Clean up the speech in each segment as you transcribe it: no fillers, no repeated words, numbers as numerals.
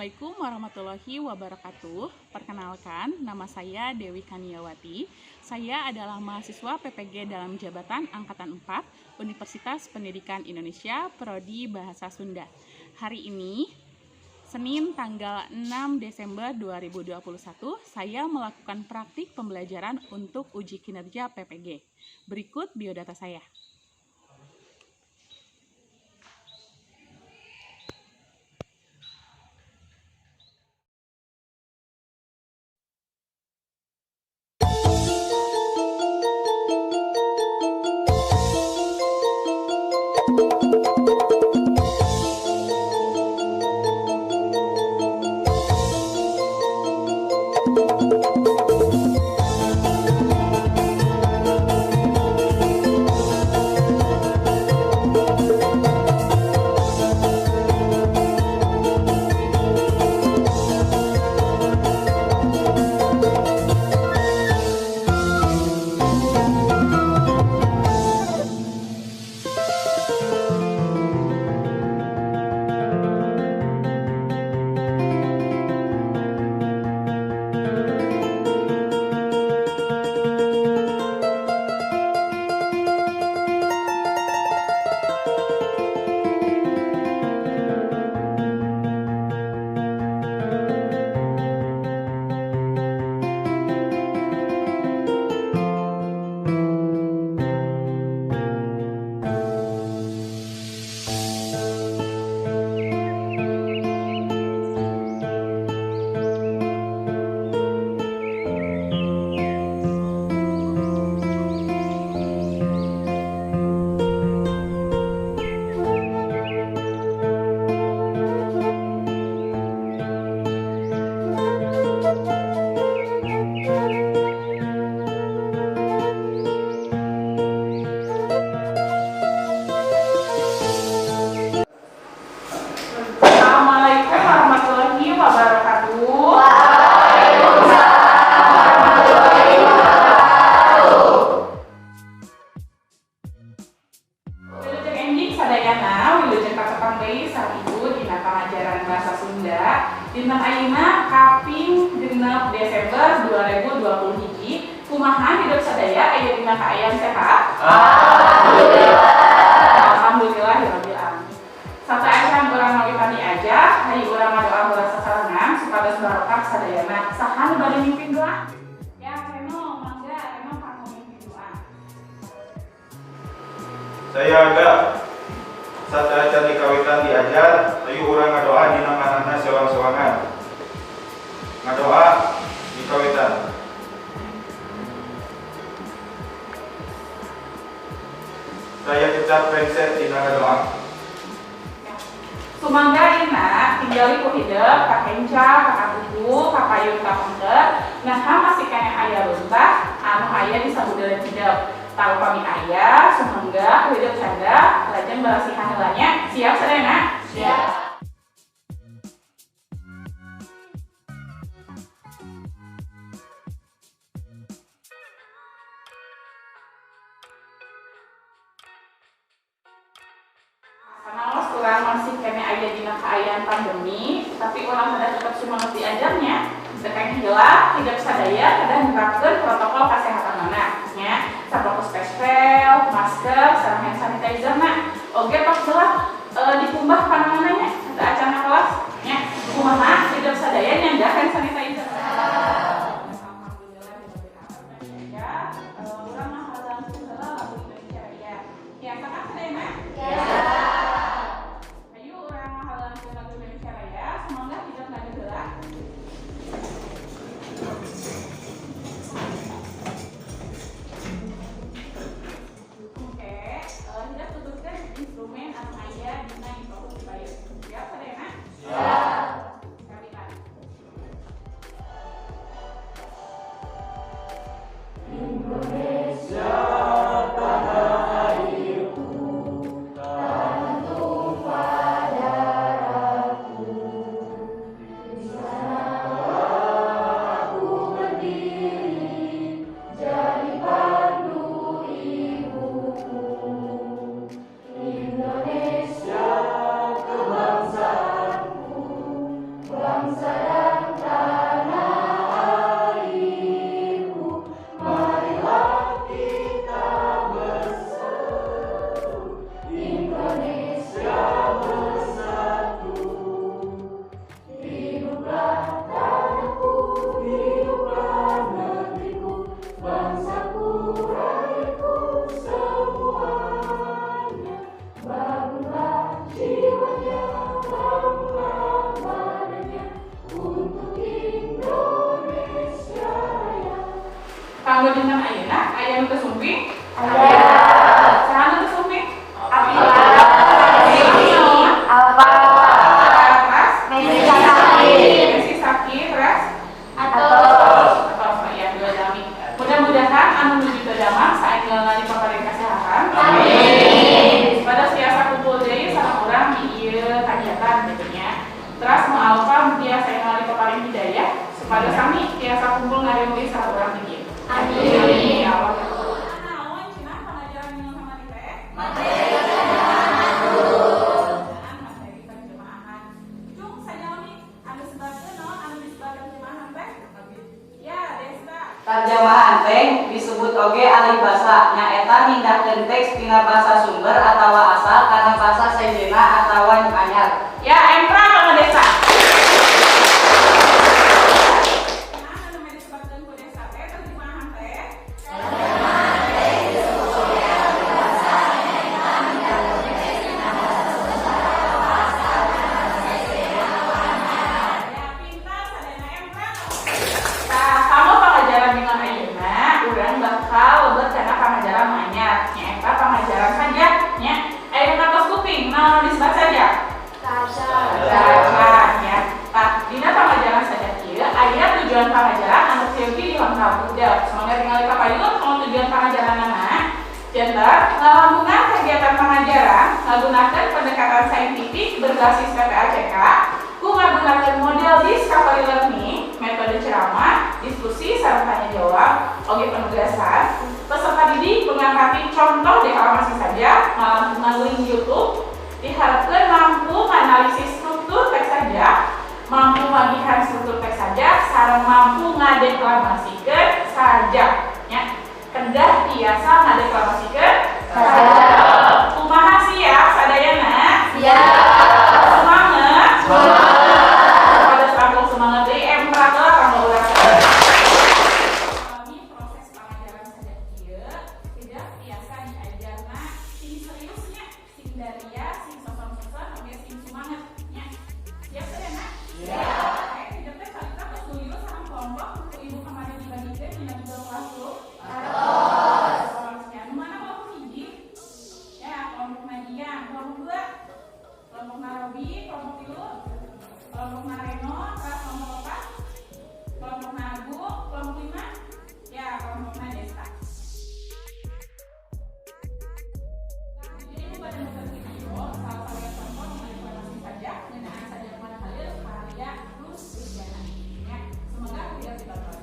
Assalamualaikum warahmatullahi wabarakatuh. Perkenalkan, nama saya Dewi Kaniawati. Saya adalah mahasiswa PPG dalam jabatan Angkatan 4 Universitas Pendidikan Indonesia, Prodi Bahasa Sunda. Hari ini, Senin tanggal 6 Desember 2021, saya melakukan praktik pembelajaran untuk uji kinerja PPG. Berikut biodata saya. Assalamualaikum warahmatullahi wabarakatuh. Waalaikumsalam warahmatullahi wabarakatuh. Wilujeng enjing sadayana, wilujeng katepang deui sareng Ibu dina pangajaran bahasa Sunda. Dinten ayeuna kaping 6 Desember 2020 hiji. Kumaha hidup sadaya, aya dina kaayaan sehat? Alhamdulillah. Alhamdulillahirabbil alamin. Sateuacan urang ngawitan diajar, hayu urang ngadoa heula sasarengan supados barokah sadayana. Saha nu bade mimpin doa? Ya, Reno, mangga, Reno kanggo mimpin doa. Saya agak sateuacan dikawitan diajar, ayo urang ngadoa dina nganana sewang-sewangan. Ngadoa dikawitan. Saya kecap rengse dina ngadoa. Sumangga ina tinggali ku hidep kakenca, kakatuhu, kapayun, kapengker, nah masih keneh aya runtah anu aya di sabudeureun hidep. Tah upami aya, sumangga ku hidep canda, lajeng barasihan heula nya. Siap sadayana? Siap. Sanaos urang masih keneh aya dina kaayaan pandemi, tapi urang kedah tetap semangat diajarnya. Teu kenging hilap, hidep sadaya kedah nerapkeun protokol kasehatanana nya. Sapertos face shield, masker, sareng hand sanitizer na. Oge tos heula dikumbah pananganna nya, sateuacan kelas nya. Kumaha hidep sadaya nyandak hand sanitizer? Alhamdulillah, urang ngahalangan heula lagu Indonesia Raya. Tiasa kan sadayana? Tiasa. Ayo urang ngahalangan lagu Indonesia Raya, semoga hidep ngadeg heula. Oke, hidep tuturkeun instrumen anu aya dina instrumen payun. sumber atawa asal kana basa sejenna atawa nu anyar. Ya, empra kanggo Desa. Nah, anu disebutkeun ku Desa teh terjemahan teh. Ya, pintar sadayana, empra. Nah, kanggo pangajaran dinten ayeuna, urang bakal lebet kana pangajaran nu anyar. Nyaeta pangajaran sajak nya. Aya nu ngatos kuping, naon nu disebat sajak? Caca ya. Tah, dina pangajaran sajak ieu aya tujuan pangajaran anu peryogi dilengkap budak. Semoga tinggal ka payun kanggo tujuan pangajaranana. Janten ngalampungan kegiatan pangajaran ngagunakeun pendekatan saintifik berbasis PPACK ku ngagunakeun model discovery learning, metode ceramah, diskusi sareng tanya jawab, oge penugasan. Peserta didik mengangkati contoh deklamasi sajak, ngalampungan link YouTube, diharapkan mampu menganalisis struktur teks sajak, mampu magihan struktur teks sajak, sareng mampu ngadeklamasikeun sajak. Ya, kedah tiasa ngadeklamasikeun sajak. Kumaha siap sadayana? Siap. Semangat. Semangat. Pada sampung semangat deui, empra heula kanggo urang. Kami proses pangajaran sajak ieu tidak tiasa diajarna sing seriusnya, sing daria, sing soson-soson, oge sing semangat nya. Siap sadayana? Siap. Oke, tidak teh kalita tos nulis sareng kelompok ku ibu kamari dibagikeun dina Google Classroom. Tos. Ya, nu mana kelompok hiji? Ya, kelompok Nadia, kelompok dua, kelompok Narobi, kelompok tilu, kelompok Nareno, terus kelompok opat, kelompok Nagu, kelompok lima, ya kelompok Nadesta. Nah, jadi ibu pada muter video salah satu contoh mengenai deklamasi sajak ngeunaan sajak Mad Halil karya Lus Rudiana. Ya, semoga tidak ditonton.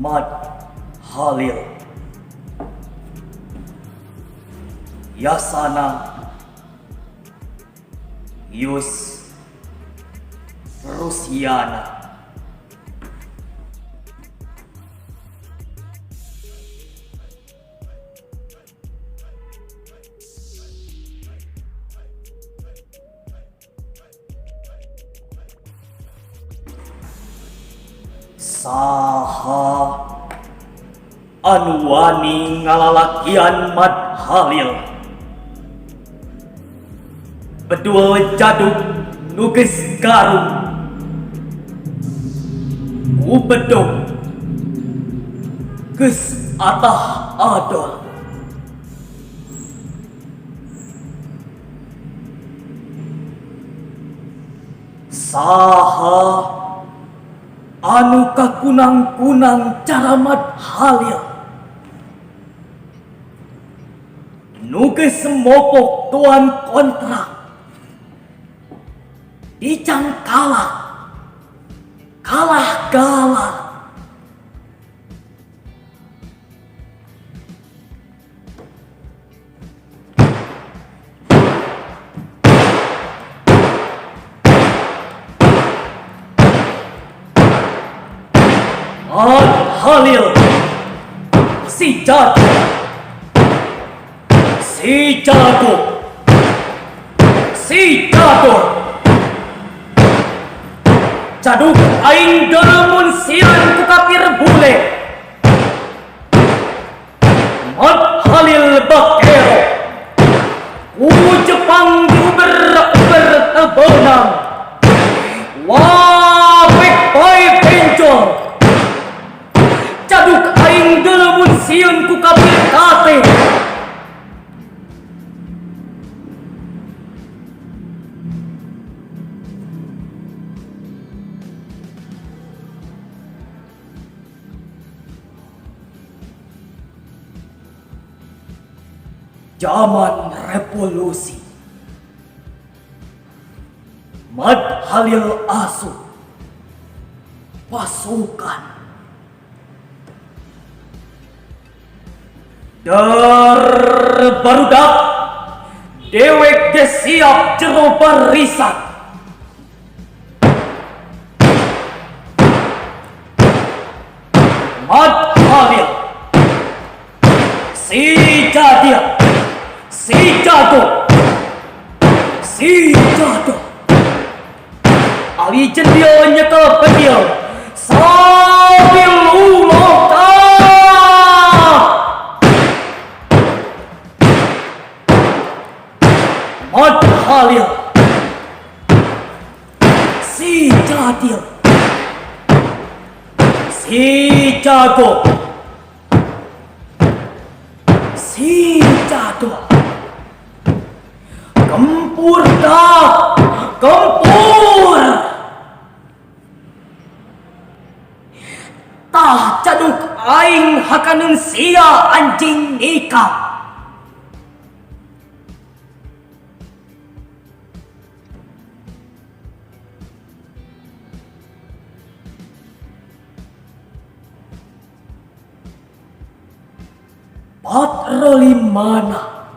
Mad Halil Yasana Yus Rusiana. Saha anu wani ngalalakian Mad Halil? Bedul jaduk nu geus garung ku bedog geus atah adol. Saha anu kakunang-kunang cara Mad Halil nu geus mopok tuan kontrak dicangkalak kalah galak? Mad Halil si jago, si jago, si jago. Caduk aing deureum sieun ku kapir bule. Mad Halil Bakero ku Jepang diuber-uber teu beunang. Wabek bae bencong. Caduk aing deureum sieun ku kapir kate. Zaman revolusi Mad Halil asup pasukan. Der barudak dewek ge siap jero barisan. Mad Halil, si Jadil, si Jago, si Jado, Ali jendil nyekel bedil sambil lumoka. Mad Halil, si Jadil, si Jago, si Jado, gempur dah, gempur. Tah caduk aing hakaneun sia anjing nikah. Patroli mana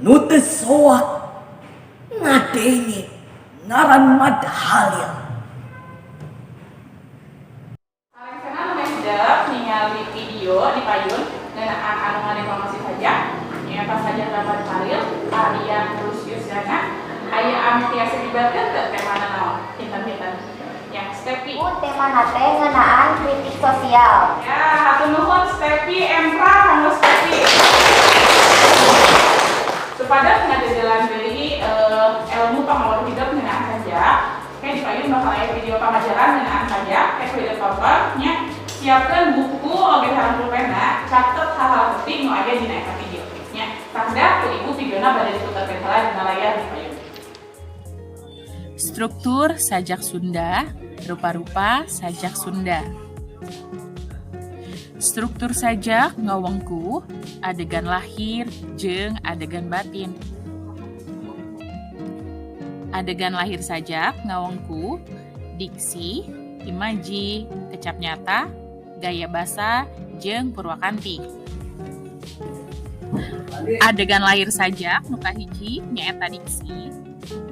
nu teu soak ngadenge ngaran Mad Halil. Salengsena nu hidep ningali video di payun ngeunaan anu ngadeklamasi sajak nyaeta sajak Mad Halil karya Lusius Dana. Aya anu tiasa dibacakeun teu temana naon kinten-kinten? Ya, Stepi. Tema teh ngeunaan kritik sosial. Ya, hatur nuhun Stepi Emra kanggo Stepi. Supados ngajajalan deui ilmu pangawur hidup ngeunaan sajak. Kayak di payun bakal aya video pangajaran ngeunaan sajak, kayak video tonton nya. Siapkeun buku oge sareng pulpena, catet hal-hal penting nu aya dina eta video. Nya, tangda ku ibu videona bade diputerkeun heula dina layar di payun. Struktur sajak Sunda, rupa-rupa sajak Sunda. Struktur sajak ngawengku adegan lahir jeung adegan batin. Adegan lahir sajak ngawengku diksi, imaji, kecap nyata, gaya basa, jeung purwakanti. Adegan lahir sajak nu kahiji nyaeta diksi.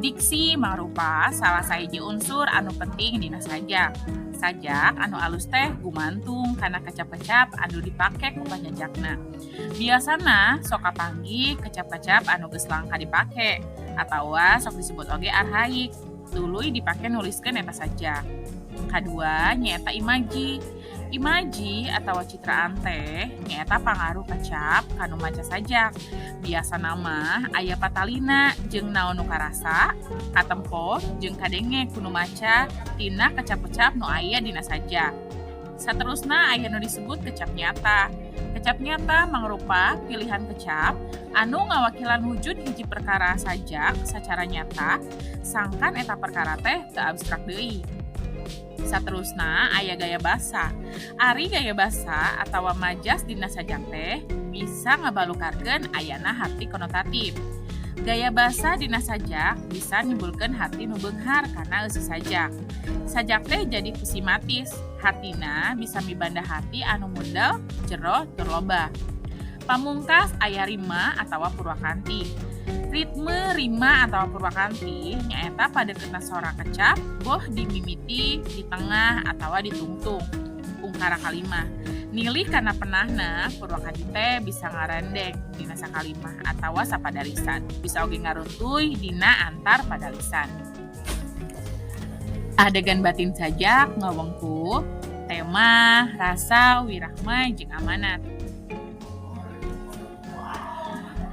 Diksi mangrupa salah sahiji unsur anu penting dina sajak. Sajak anu alus teh gumantung kana kecap-kecap anu dipake ku panyajakna. Biasana sok kapanggih kecap-kecap anu geus langka dipake atawa sok disebut oge arhaik, tuluy dipake nuliskeun eta sajak. Kadua nyaeta imaji. Imaji atawa citraan teh nyaeta pangaruh kecap kanu maca sajak. Biasana mah aya patalina jeung naon nu karasa, katempo jeung kadenge ku nu maca tina kecap-kecap nu aya dina sajak. Saterusna aya nu disebut kecap nyata. Kecap nyata mangrupa pilihan kecap anu ngawakilan wujud hiji perkara sajak sacara nyata, sangkan eta perkara teh teu abstrak deui. Saterusna aya gaya basa. Ari gaya basa atawa majas dina sajak teh bisa ngabalukarkeun ayana harti konotatif. Gaya basa dina sajak bisa nimbulkeun harti nu beunghar kana eusi sajak. Sajak teh jadi pesimatis, hartina bisa mibanda hati anu mundel, jero, tur loba. Pamungkas aya rima atawa purwakanti. Ritme rima atawa purwakanti nyaeta padeukeutna sora kecap boh dimimiti, di tengah atawa ditungtung. Ungkara kalimah. Nilih kana penahna purwakanti teh bisa ngarendek dina sakalimah atawa sapadalisan. Bisa oge ngaruntuy dina antar padalisan. Adegan batin sajak ngawengku tema, rasa, wirahma jeung amanat.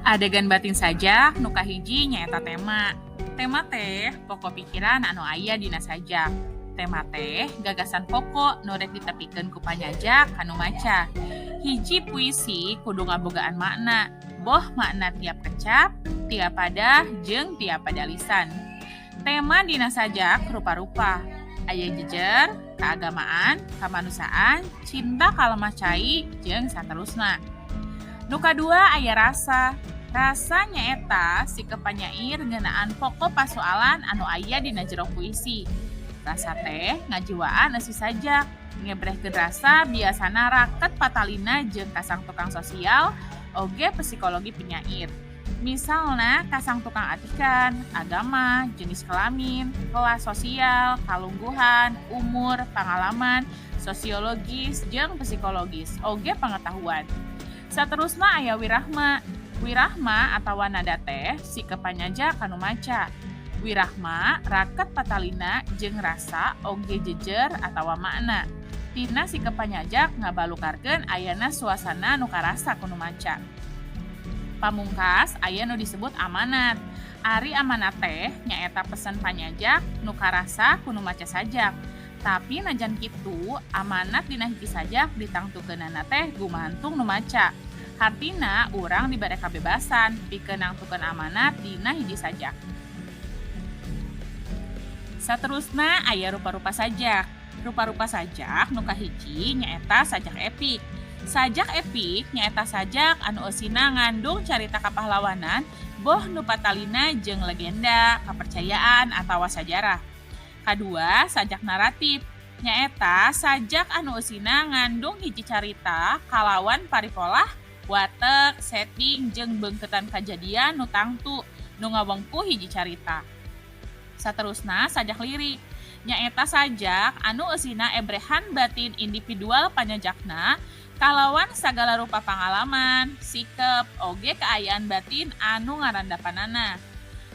Adegan batin sajak nu kahiji nyaeta tema. Tema teh pokok pikiran anu aya dina sajak. Tema teh gagasan pokok nu rek ditepikeun ku panyajak kanu maca. Hiji puisi kudu ngabogaan makna, boh makna tiap kecap, tiap padah jeung tiap padalisan. Tema dina sajak rupa-rupa. Aya jejer, keagamaan, kamanusiaan, cinta kalemah cai jeung saterusna. Nu kadua aya rasa. Rasa nyaeta sikep panyair ngeunaan pokok pasoalan anu aya dina jero puisi. Rasa teh ngajiwaan eusi sajak. Ngebrehkeun rasa biasana raket patalina jeung kasang tukang sosial oge psikologi penyair. Misalna kasang tukang atikan, agama, jenis kelamin, kelas sosial, kalungguhan, umur, pengalaman, sosiologis, jeung psikologis, oge pengetahuan. Saterusna aya wirahma. Wirahma atawa nada teh sikep panyajak kanu maca. Wirahma raket patalina jeung rasa oge jejer atawa makna. Tina sikep panyajak ngabalukarkeun ayana suasana nu karasa ku nu maca. Pamungkas aya nu disebut amanat. Ari amanat teh nyaeta pesan panyajak nu karasa ku nu maca sajak. Tapi najan kitu amanat dina hiji sajak ditangtukeunana teh gumantung nu maca. Hartina urang dibere kabebasan pikeun nangtukeun amanat dina hiji sajak. Saterusna aya rupa-rupa sajak. Rupa-rupa sajak nu kahiji nyaeta sajak epik. Sajak epik nyaeta sajak anu eusina ngandung carita kapahlawanan boh nu patalina jeung legenda, kapercayaan atawa sajarah. Kadua, sajak naratif nyaeta sajak anu eusina ngandung hiji carita kalawan paripolah, watek, setting jeung beungkeutan kajadian nu tangtu nu ngawengku hiji carita. Saterusna sajak lirik nyaeta sajak anu eusina ebrehan batin individual panyajakna kalawan sagala rupa pangalaman, sikep, oge kaayaan batin anu ngarandapanana.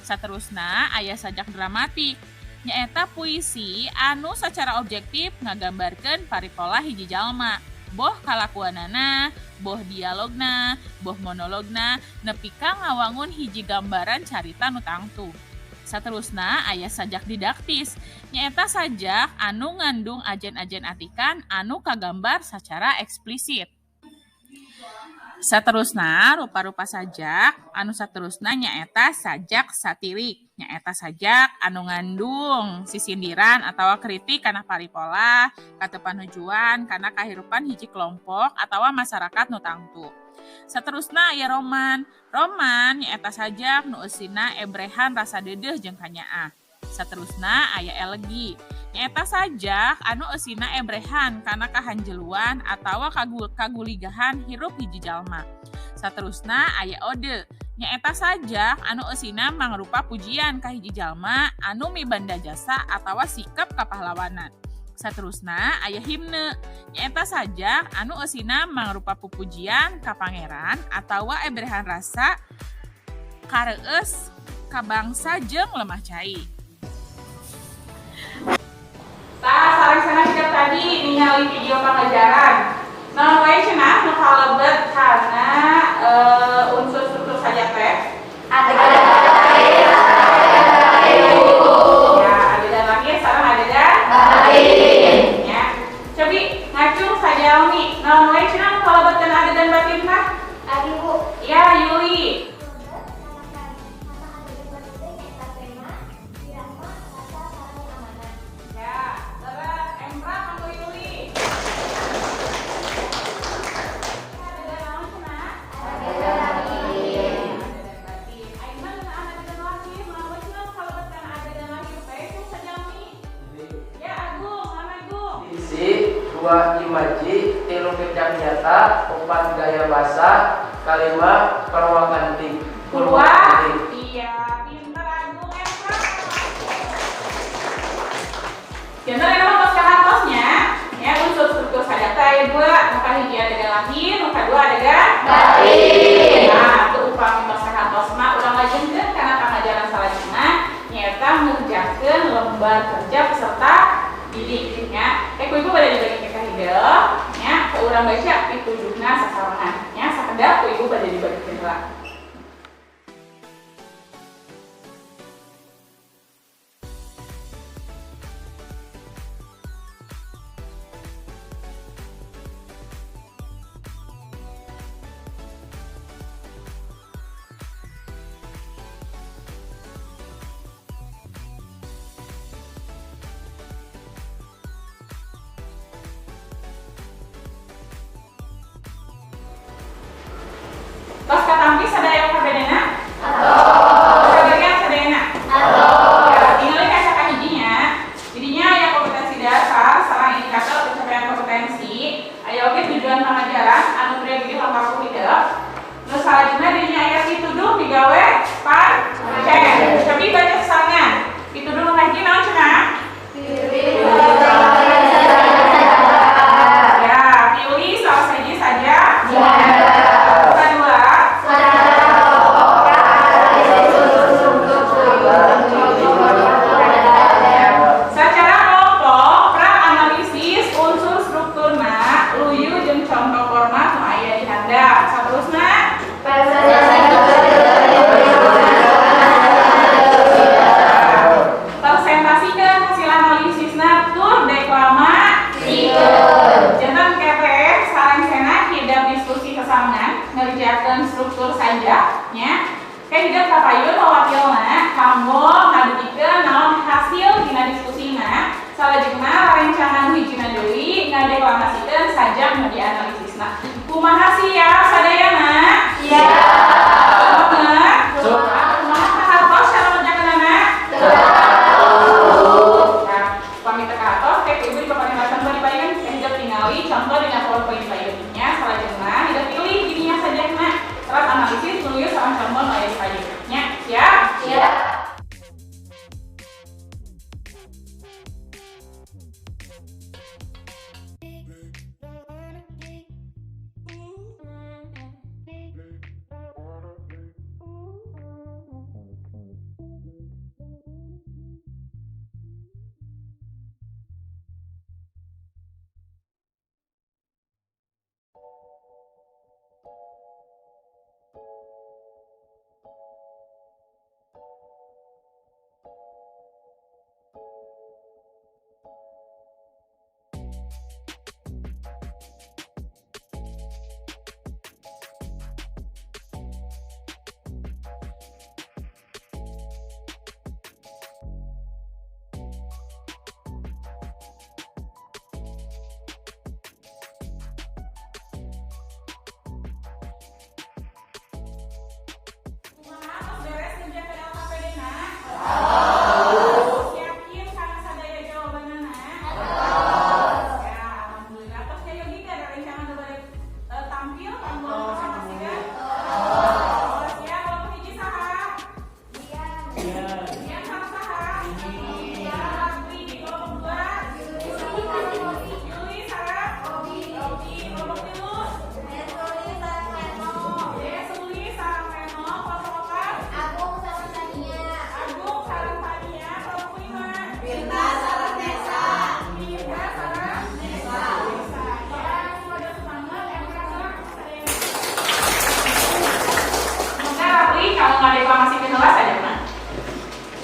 Saterusna aya sajak dramatik nyaeta puisi anu secara objektif ngagambarkeun paripola hiji jalma, boh kalakuanana, boh dialogna, boh monologna, nepi ka ngawangun hiji gambaran carita nu tangtu. Saterusna aya sajak didaktis nyaeta sajak anu ngandung ajen-ajen atikan anu kagambar secara eksplisit. Saterusna rupa-rupa sajak anu saterusna nyaeta sajak satirik nyaeta sajak anu ngandung sisindiran atawa kritik kana paripola, katepanujuan kana kahirupan hiji kelompok atawa masyarakat nu tangtu. Saterusna aya roman. Roman nyaeta sajak nu eusina ebrehan rasa deudeuh jeung kanyaah. Saterusna aya elegi nyaeta sajak anu eusina ebrehan kana kahanjeluan atawa kaguligahan hirup hiji jalma. Saterusna aya ode nyaeta sajak anu eusina mangrupa pujian ka hiji jalma anu mibanda jasa atawa sikap kapahlawanan. Saterusna aya himne nyaeta sajak anu eusina mangrupa pupujian ka pangeran atawa ebrehan rasa kareueus ka bangsa jeung lemah cai. Tah, sareng-sareng kita tadi ningali video pangajaran. Naon wae cenah nu kalebet kana unsur struktur sajak teh? Adegan lahir. Ya, adegan lahir sareng adegan batin. Ya. Cobi ngacung sajalmi. Naon wae cenah nu kalebet kana adegan batin tah? Abi Bu. Ya, Yuli. Dua imaji, tilu kecap nyata, opat gaya bahasa, kalima perwakanti. Purwa, iya, pinter Agung, Emra. Jangan emang tos kahatosnya, ya unsur struktur sajak teh aya dua, nu kahiji adegan lahir, nu kadua adegan batin. Nah, teu upami tos kahatos mah urang lajengkeun kana pangajaran salajengna nyaeta ngerjakeun lembar kerja peserta didik nya. Ku ibu bade dibagi ka hideu nya, ku urang baca pituduhna sasarengan nya, sakedap ku ibu bade dibagikeun heula. Tos katampi sadaya kabedena? Atos. Sabagian sadayana? Atos. Ya, tingali ka sakahijinya. Jadinya aya kompetensi dasar sareng indikator pencapaian kompetensi. sajak nu dianalisisna. Kumaha siap sadayana? Siap. Kumaha kahartos cara ngerjakeunana? Nah, pami teu kahartos teh ku ibu dipaparin contoh di payun, hidep tingali contoh dina PowerPoint di payun nya salajengna hidep pilih dininya sajakna. Terus analisis tuluy sareng contoh nu aya di payun. Nya, siap? Siap.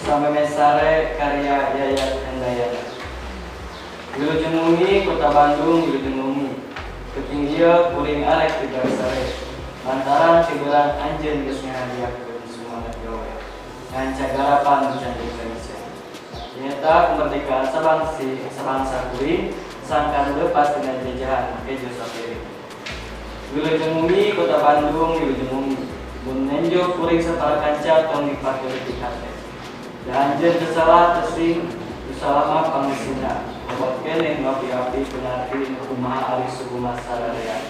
Samemeh Sare karya Yayat Hendayana. Wilujeng wengi Kota Bandung wilujeng wengi. Peuting ieu kuring arek tibra sare. Lantaran tiberan anjeun geus ngahadiahkeun sumanget gawe. Nganca garapan nu can Indonesia. Nyaeta kemerdekaan sabangsa kuring sangkan leupas tina jajahan kejo sapiring. Wilujeng wengi Kota Bandung wilujeng wengi. Mun nenjo kuring sapara kanca tong dipake leutik hate. Da anjeun teu salah teu salah mah pangesina. Obat keneh nu api-api penarti nu kumaha ari suhu masararea.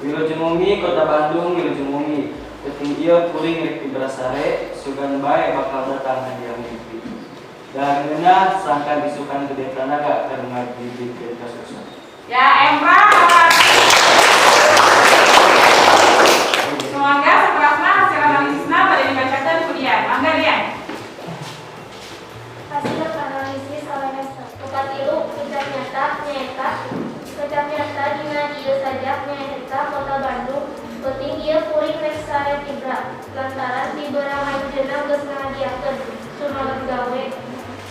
Wilujeng wengi Kota Bandung wilujeng wengi. Peuting ieu kuring rek tibra sare sugan bae bakal datang hadiah mimpi. Da ngeunah sangkan isukan gede tanaga keur ngabibitkeun kasusah. Ya, Emra. Semoga saterasna hasil analisisna bade dibacakeun ku Dian. Mangga Dian. Hasil analisis oleh katilu kecap nyata nyaeta kecap nyata dina ieu sajak nyaeta Kota Bandung peuting ieu kuring rek sare tibra lantaran tiberang anjeunna geus ngahadiahkeun sumanget gawe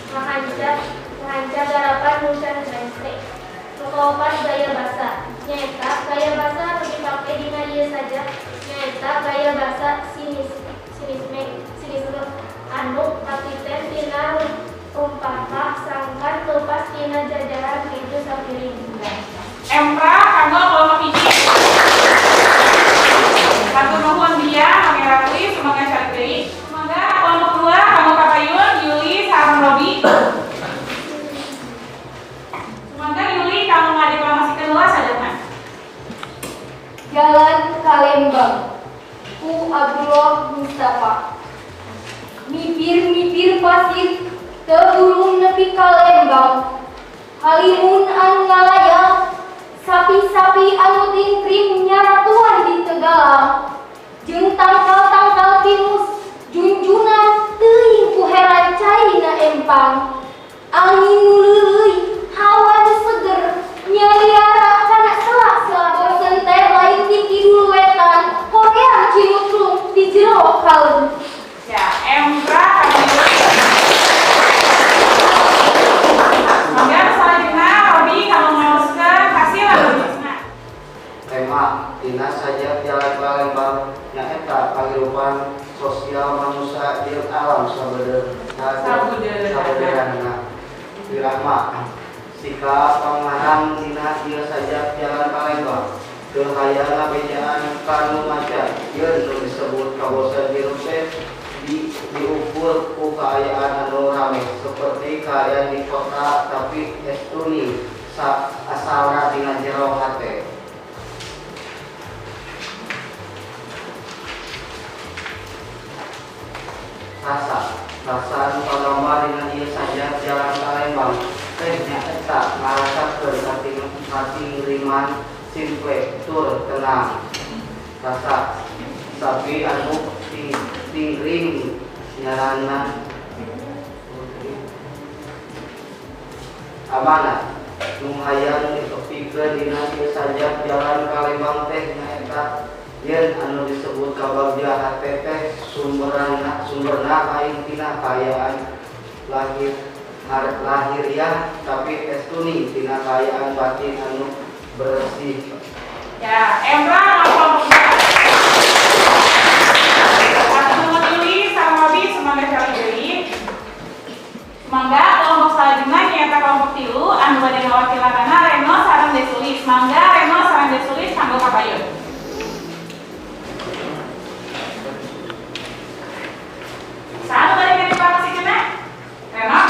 ngahanca garapan nu can rengse. Nu kaopat gaya basa nyaeta gaya basa anu dipake dina ieu sajak nyaeta gaya basa sinisme anu katiten tina rumpaka sangkan leupas tina jajahan kejo sapiring. Emra kanggo kelompok hiji. Hatur nuhun Dian, mangga Rapli, semoga calik deui. Mangga kelompok 2 kanggo Kapayun, Yuli sareng Robi. Semoga Yuli kanggo ngadeklamasikeun heula sajakna. Jalan Kalembang ku Abdullah Mustafa. Mipir-mipir pasir teu nepi ka Lembang. Halimun anu ngalayang, sapi-sapi anu tingkrim nyaratuan di Tegalang. Jeung tangkal-tangkal pinus junjunan teuing ku heran caina empang. Angin nu leuleui, hawa nu seger, nyaliara kana sela-sela bosen teh lain ti kidul wetan, hoream cinutlung di jero kalem. Ya, Emra Mangga salajengna Robi kanggo ngaoskeun hasil analisisna. Tema dina sajak Jalan Palembang nyaeta kahirupan sosial manusia jeung alam sabeudeurana. Wirahma Sikap pangarang dina ieu sajak Jalan Palembang teu hayang ngabejaan ka nu maca yeun nu disebut kabosan hirup teh diukur ku kaayaan anu rame seperti kaayaan di kota tapi estuni asalna dina jero hate. Rasa rasa anu kagambar dina ieu sajak Jalan Palembang teh nyaeta ngarasakeun katingriman simple tur tenang. Rasa sapi anu tingring nyaranna amanat nu hayang ditepikeun dina ieu sajak Jalan Palembang teh nyaeta yen anu disebut kabagja hate teh sumberna lain tina kaayaan lahiriah tapi estuni tina kaayaan batin anu bersih. Ya, Emra kelompok 2. Satu tulis sama Robi semoga cari deui. Mangga kelompok salajengna nyaeta kelompok 3 anu bade ngawakilanana Reno sareng Desulis. Mangga Reno sareng Desulis kanggo kapayun. Saha bade ngadeklamasikeunna? Reno?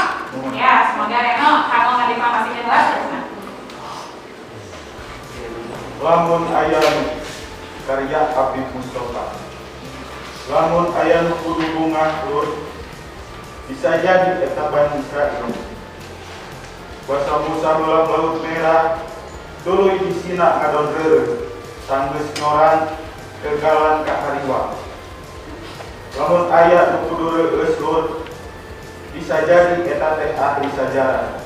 Ya, semoga Reno kanggo ngadeklamasikeun lah sajengna. Lamun aya karya Apip Mustofa. Lamun aya nu kudu bungah lur bisa jadi eta Bani Israil. Basa Musa belah Laut Merah tuluy disina ngadon reureuh sanggeus nyoran kegalan ka hariwang. Lamun aya nu kudu reueus lur bisa jadi eta teh ahli sajarah.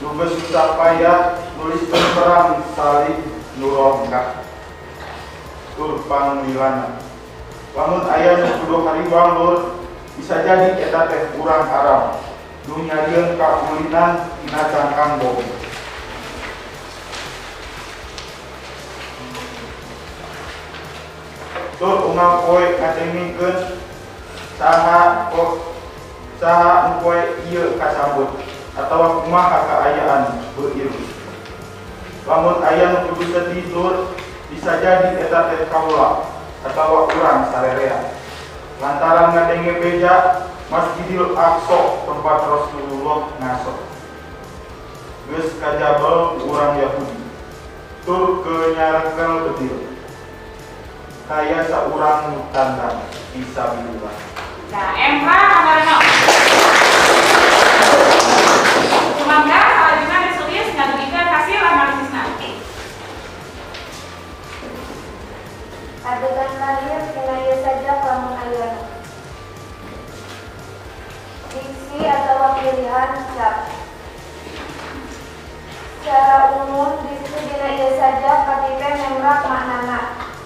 Nu geus susah payah nuliskeun perang salib nu rongkah tur panglilana. Lamun aya nu kudu hariwang lur bisa jadi eta teh urang Arab nu nyarieun kaulinan dina cangkang bom. Tur unggal poe ngacengkeun saha nu poe ieu kasambut atawa kumaha kaayaan beuir. Lamun aya nu kudu sedih lur bisa jadi eta teh kaula atawa urang sarerea. Lantaran ngadenge beja Masjidil Aqsa tempat Rasulullah ngaso geus kajabel urang Yahudi tur kenyarekel bedil kaya saurang nu tandang fisabilillah. Nah, Emra kamarana. Sumangga salajengna disulis ngadugikeun hasil analisisna. Adegan lahir dina ieu sajak lamun aya diksi atawa pilihan cap. Secara umum diksi dina ieu sajak katipe nemrak maknana.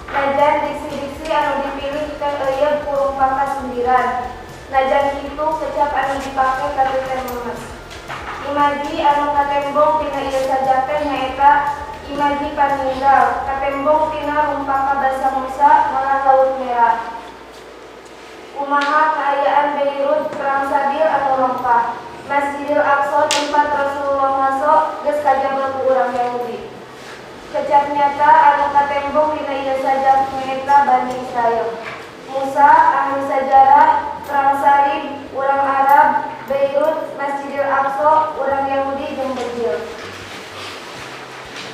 Najan diksi-diksi anu dipilih teh euyeub ku rumpaka sindiran. Najan kitu kecap anu dipake katipe memes. Imaji anu katembong tina ieu sajak teh nyaeta imaji paninggal katembong tina rumpaka basa Musa melah Laut Merah. Kumaha kaayaan Beirut perang sabil atau rongkah. Masjidil Aqsa tempat Rasulullah ngaso geus kajabel ku urang Yahudi. Kecap nyata anu katembong dina ieu sajak nyaeta Bani Israil. Musa ahli sajarah perang salib urang Arab, Beirut, Masjidil Aqsa urang Yahudi jeung bedil.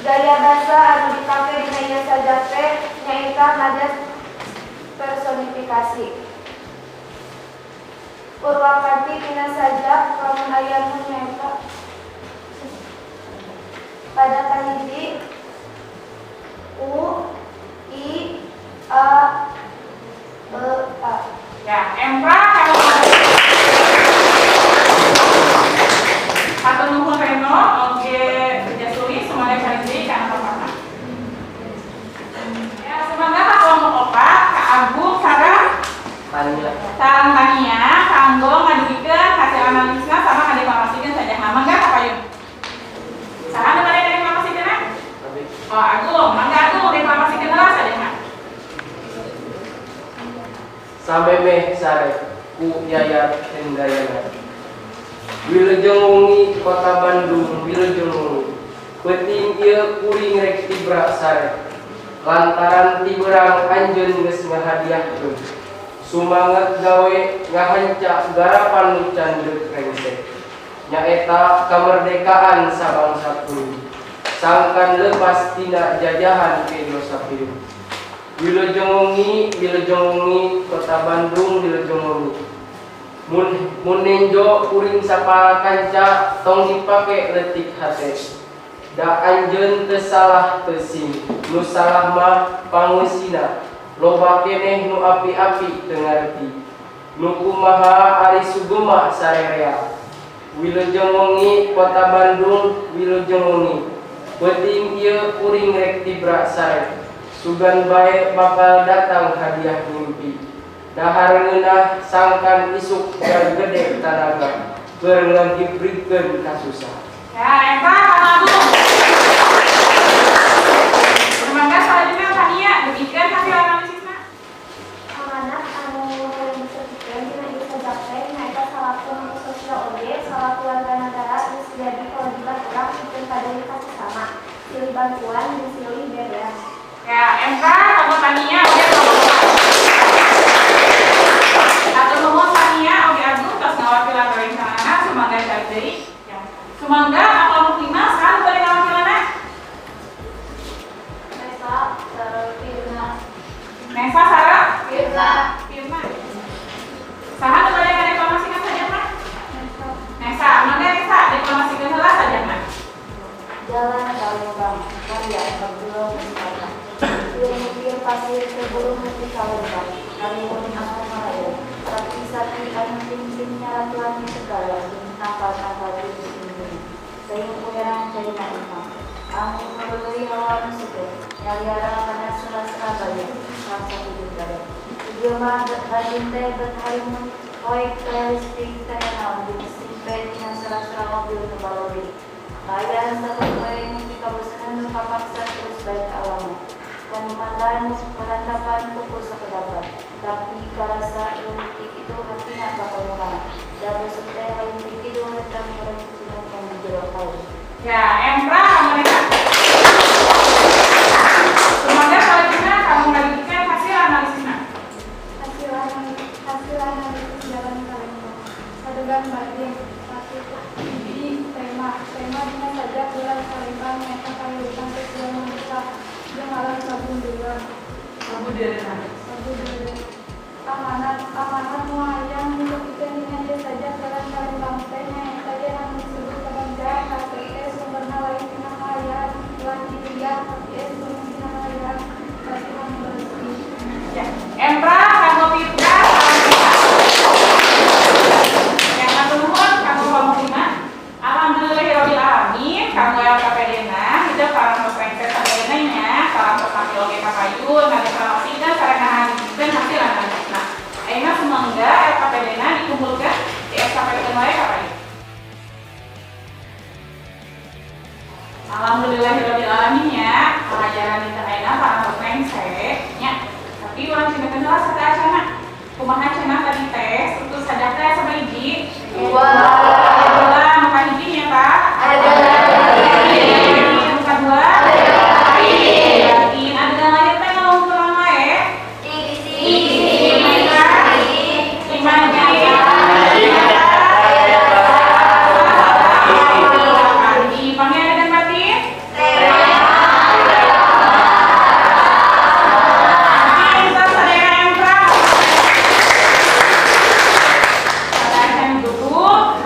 Gaya basa anu dipake dina ieu sajak teh nyaeta majas personifikasi. Purwakanti tina sajak lamun aya nu nyaeta pada kahiji U I A B A. Ya, Emra kalau hatur nuhun Reno, oge Jasuli semuanya cari deui kana tempatna. Ya, sumangga ka kelompok 4, ka Agung sareng Tania. Sareng Tania kanggo ngadugikeun hasil analisisna sama ngadeklamasikeun sajak. Mangga ka payun. Saha nu bade ngadeklamasikeunna? Oh, Agung, mangga Agung deklamasikeun heula sajak. Samemeh sare ku Yayat Hendayana. Wilujeng wengi Kota Bandung, wilujeng wengi. Peuting ieu kuring rek tibra sare lantaran ti beurang anjeun geus ngahadiahkeun. Sumanget gawe ngahanca garapan nu can deuk rengse. Nyaeta kamerdekaan sabangsa kuring. Sangkan lepas tina jajahan kejo sapieu. Wilujeng wengi, wilujeng wengi, Kota Bandung, wilujeng wengi. Mun nenjo kuring sapara kanca tong dipake leutik hate. Da anjeun teu salah teu sing, nu salah mah pangeusina. Loba keneh nu api-api teu ngarti. Nu kumaha ari sugema sarerea. Wilujeng wengi Kota Bandung, wilujeng wengi. Peuting ieu kuring rek tibra sare. Sugan bae bakal datang hadiah mimpi. Dahar ngeunah sangkan isuk gede tanaga keur ngagibrigkeun kasusah. Ya, eta Kang Agung. Mangga selanjutnya Tania, demikian hasil analisisna. Amanat anu hayang disebutkeun dina ieu sajak teh nyaeta salaku makhluk sosial oge salaku warga nagara geus jadi kewajiban urang pikeun paduli ka sesama, silih bantuan jeung silih berean. Ya, MK kanggo Tania oge kanggo. Hatur nuhun Tania oge Agung tos ngawakilan rerencanganna, sumangga calik deui. Ya. Sumangga kelompok 5 saha nu bade ngawakilanna? Nesa sareng Firna. Nesa sareng Firna. Firna. Saha nu bade ngadeklamasikan sajakna? Nesa. Nesa, mangga Nesa deklamasikeun heula sajakna. Jalan Palembang, karya Abdullah Mustafa. Ukir pasir sebelum nepi ka Lembang, kalimun anu ngalayang. Sapi-sapi anu tingting nyaratuan di segala, jeung tangkal-tangkal tinggi. Sayung uherang caina empang. Angin ngeuleuy hawa nu seger, nyaliara kana sela-sela bayang, rasa hidup badan. Ieu mah rajin teh bet harimun, poek teh listrik teh naon jeung simpe dina sela-sela mobil nu balori. Kaayaan sapopoe nepi ka bosenan nu kapaksa terus bae ka awalna. Kanumandan marantapan kuku sakedapan, tapi karasa leutik itu hatina bakal murang. Da bosok teh lain ti kitu eta meureun cucian di jero kain. Ya, Empra kamu Nesa. Sumangga selanjutnya kamu ngadukeun hasil analisisna. Hasil analisis jalan Palembang. Adegan batin satu hiji tema tema dina sajak jalan Palembang nyaeta kahirupan sosial manusia jeung alam sabundeureunan. Sabudeureunna. Sabudeureunna. Amanat amanat nu hayang disebutkeun dina ieu sajak jalan Palembang teh nyaeta yen anu disebut kebangsaan KTE sumberna lain tina kaayaan lan liar tapi sumber tina kaayaan pasti anu bersih. Ya, Empra kanggo Firda sareng Nesa. Ya, hatur nuhun kanggo kelompok 5. Alhamdulillahirabbil alamin kanggo LKPD-na hidep parantos rengse sadayana nya, parantos tampil oge ka payun ngadeklamasikan sareng ngahadikeun hasil analisisna. Ayeuna sumangga LKPD-na dikumpulkeun di SKP-keun wae ka payun. Alhamdulillahirabbil alamin nya, pangajaran dinten ayeuna parantos rengse nya. Tapi urang cindekkeun heula sateuacanna. Kumaha cenah tadi teh struktur sajak teh sabaraha hiji? Dua. Dua, nu kahiji nya Pak? Nu kadua? Batin. Adegan lahir teh ngalungkuran wae. Imajin. Panggil adegan batin? Pintar sadaya empra. Pada acan ditutup,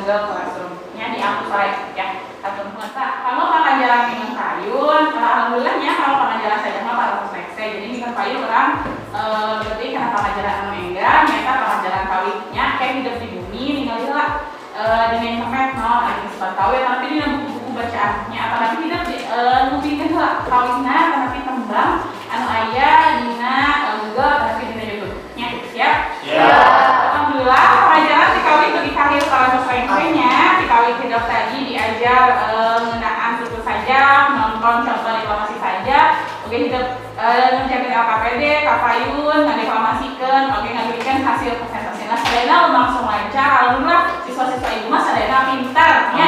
Google Classroom nya dihapus wae ya. Hatur nuhun. Tah, kamu pangajaran minggu payun, alhamdulillah nya kalau pangajaran saja mah parantos rengse. Jadi minggu payun urang berarti karena pangajaran anu enggal nyaeta pangajaran kawitnya kayak hidup di bumi ningali heula dina internet naon anu disebut kawit tapi dina buku-buku bacaannya apalagi hidup di ngupingkeun heula kawitna tapi tembang anu aya dina Google tapi dina YouTube nya. Siap? Siap. Alhamdulillah pangajaran ti kawit dugi ka akhir parantos rengse nya. Ti kawit hidup tadi diajar ngeunaan suku saja, nonton contoh deklamasi saja, oke hidup ngerjakeun LKPD, kapayun, ngadeklamasikeun, oke ngabikeun hasil presentasina sadayana langsung lancar. Alhamdulillah siswa-siswa ibu mah sadayana pintar nya.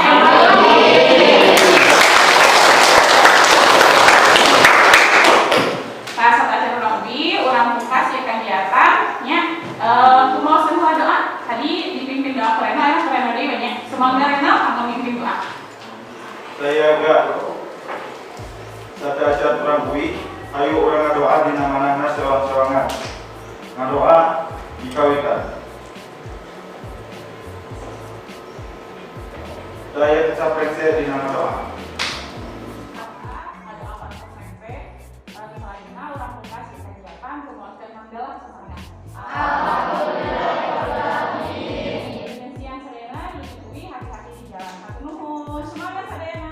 Nah, saat acara lebih urang pungkas ya kegiatan nya. Kumaha semua doa tadi dipimpin doa ku Rena ya, ku Rena deui banyak. Semoga Rena kanggo mimpin doa. Saya agak satacan urang uih, ayo urang ngadoa dina manahna sewang-sewangan. Ngadoa dikawitan. Saya kecap rengse dina ngadoa. Ada apa rengse? Selanjutnya urang pungkas ya kegiatan kumaha mangga sasarengan. Alhamdulillah. Siang sadayana ditutupi hati-hati di jalan. Hatur nuhun. Semangat sadayana.